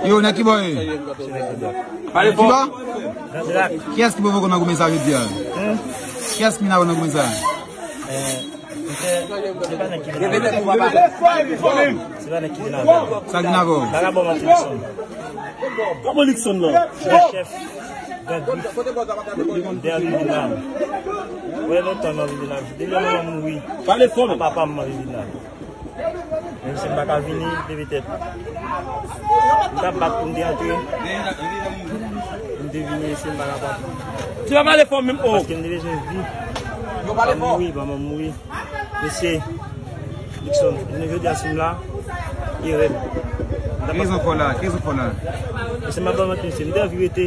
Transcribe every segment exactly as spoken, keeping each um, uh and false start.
Yo, nèg ki bò ye? Pale fò. Ki bò? Kiyès ki pwovoke w nan goumen sa jodi a? Kiyès ki vin avè w nan goumen sa? Eh, misye, se pa nèg ki vin avè m. Se pa nèg ki vin avè m. Sa ki vin avè w? Vagabon Martin Luckson. Kòman Luckson nan? Chèf, chèf gang Grif. Dèyè vin la. Wè lontan nan vin la. Depi manman m mouri. Pale fò, men. Papa m vin la. Menm si m pa ka vini, m te petèt. M t ap bat pou m te antre. M te vini, si m pa kapab. Ti pa pale fò menm, oh. Paske m te bezwen vi. Manman m mouri, manman m mouri. Mesye, Luckson, jounen jodi a si m la, e rèd. Ki rezon fò la? Ki rezon fò la? Mesye, m ap ba w manti, mesye, m te anvi rete.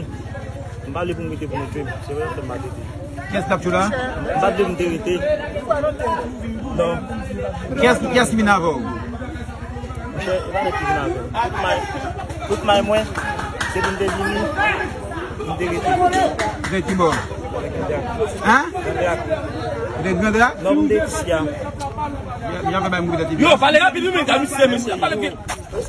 M pa vle pou m rete pou montre m. Se vre, m pa rete. Kiyès k t ap tchou la? M pa t vle pou m te rete. Non. Kiyès, kiyès ki vin avè w? Monchè, e pa nèg ki vin avè m. Tout may, tout may mwen, se pou m te vini, pou m te rete. Ou te ki bò? Mwen Grandrak. Hein? Grandrak. Ou te Grandrak? Non, m te isi a. Yo, pale rapid, wi, men, misye, mesye, pale vit. Sa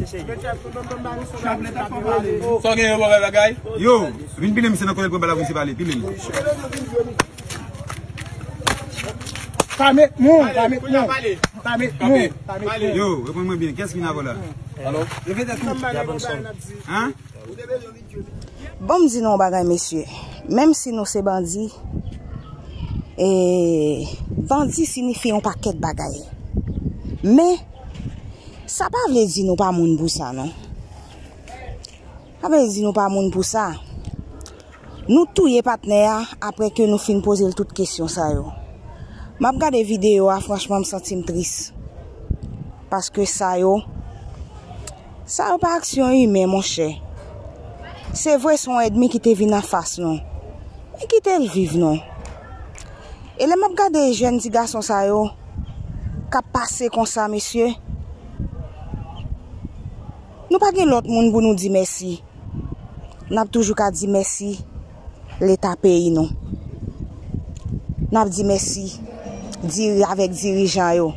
w gen, yo, bagay, bagay? Yo, vin pile misye nan kote l pran bal la, misye pale, pile m. Pa met moun, pa met moun. Pa met moun, pa met moun. Yo, reponn mwen byen, kiyès ki vin avè w la? Alo? Repete tou. Hein? Bon, m di nou yon bagay, mesye. Menm si nou se bandi, e, bandi siyifi yon pakèt bagay. Men, sa pa vle di nou pa moun pou sa, non. Sa vle di nou pa moun pou sa. Nou touye patnè a apre ke nou fin poze l tout kesyon sa yo. M ap gade videyo a, franchman, m santi m tris. Paske sa yo, sa yo pa aksyon imen, monchè. Se vre, se yon ènmi ki te vin anfas nou. Men kite l viv, non. E lè m ap gade jèn ti gason sa yo, k ap pase konsa, mesye, nou pa gen lòt moun pou nou di mèsi. N ap toujou ka di mèsi Leta peyi nou. N ap di mèsi diri-, avèk dirijan yo.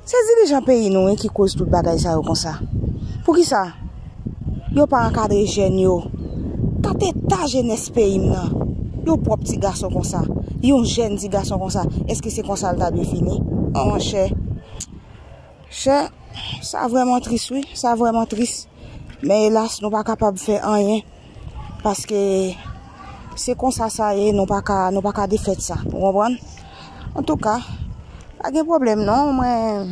Se dirijan peyi nou, wi, ki koz tout bagay sa yo konsa. Poukisa yo pa ankadre jèn yo? Gad eta jenès peyi m nan. Yon pwòp ti gason konsa, yon jèn ti gason konsa, èske se konsa l ta dwe fini? An, monchè. Chè, sa vrèman tris, wi. Sa vrèman tris. Men elas, nou pa kapab fè anyen. Paske se konsa sa ye, nou pa ka, nou pa ka defèt sa. Ou konprann? Antouka, pa gen pwoblèm non. Mwen,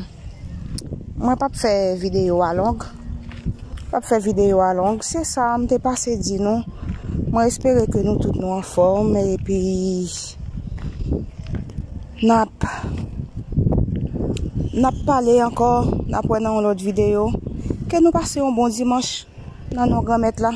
mwen p ap fè videyo a long. P ap fè videyo a long. Se sa m te pase di nou. Mwen espere ke nou tout nou anfòm. Epi, n ap, n ap pale ankò, n ap wè nan yon lòt videyo. Ke nou pase yon bon dimanch nan non Granmèt la.